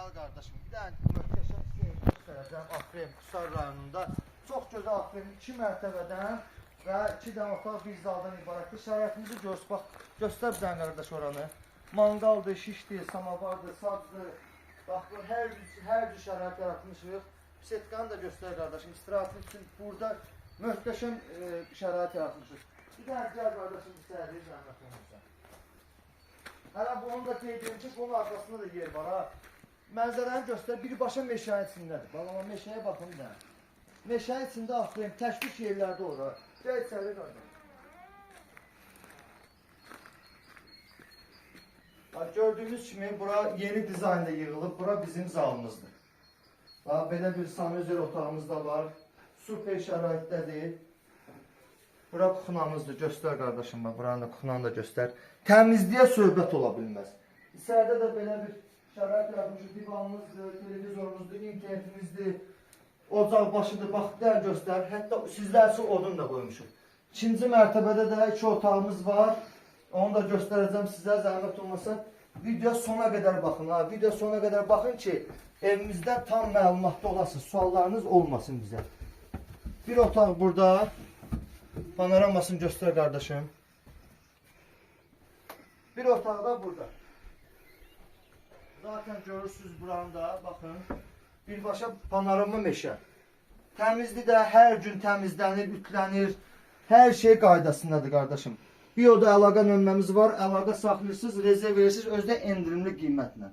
Gəl qardaşım, bir dənə möhtəşəm sizə ev göstərəcəm A-frame Qusar rayonunda. Çox gözəl A-frame 2 mərtəbədən və 2 dənə otaq, bir zaldan ibarətdir. Şəraitimizi gör, bax, göstər bir dənə qardaş oranı. Manqaldır, şişdir, samavardır, sazdır. Bax, bu hər cür şərait yaratmışıq. Setkanı da göstər qardaşım, istirahət üçün burada möhtəşəm şərait yaratmışıq. Bir dənə gəl qardaşım, içəriyə zəhmət olmasa. Hələ bunu da qeyd edim ki, bunun arxasında da yer var ha. Mənzərəni göstər, birbaşa meşənin içindədir. Bax, amma meşəyə baxın bir dənə. Meşənin içində A-frame, təşvik yerlərdə ora. Gəl içəri qardaş. Bax, gördüyünüz kimi bura yeni dizaynda yığılıb, bura bizim zalımızdır. Bax, belə bir sanuzel otağımız da var. Super şəraitdədir. Bura kuxunamızdır. Göstər qardaşım, bax, buranı da, kuxunanı da göstər. Təmizliyə söhbət ola bilməz. İçəridə də belə bir şərait yaratmışıq. Divanımızdır, televizorumuzdur, internetimizdir, ocaq başıdır. Bax, dəl göstər. Hətta sizlər üçün odun da qoymuşuq. İkinci mərtəbədə də 2 otağımız var. Onu da göstərəcəm sizə, zəhmət olmasa. Video sona qədər baxın ha. Video sona qədər baxın ki, evimizdən tam məlumatda olasınız. Suallarınız olmasın bizə. Bir otaq burada. Panoramasını göstər qardaşım. Bir otaq da burada. Zaten görürsünüz buranı da, baxın. Birbaşa panorama meşə. Təmizli də hər gün təmizlənir, ütlənir. Hər şey qaydasındadır qardaşım. Bioda əlaqə nömrəmiz var. Əlaqə saxlayırsınız, rezerv verirsiniz, özü də endirimli qiymətlə.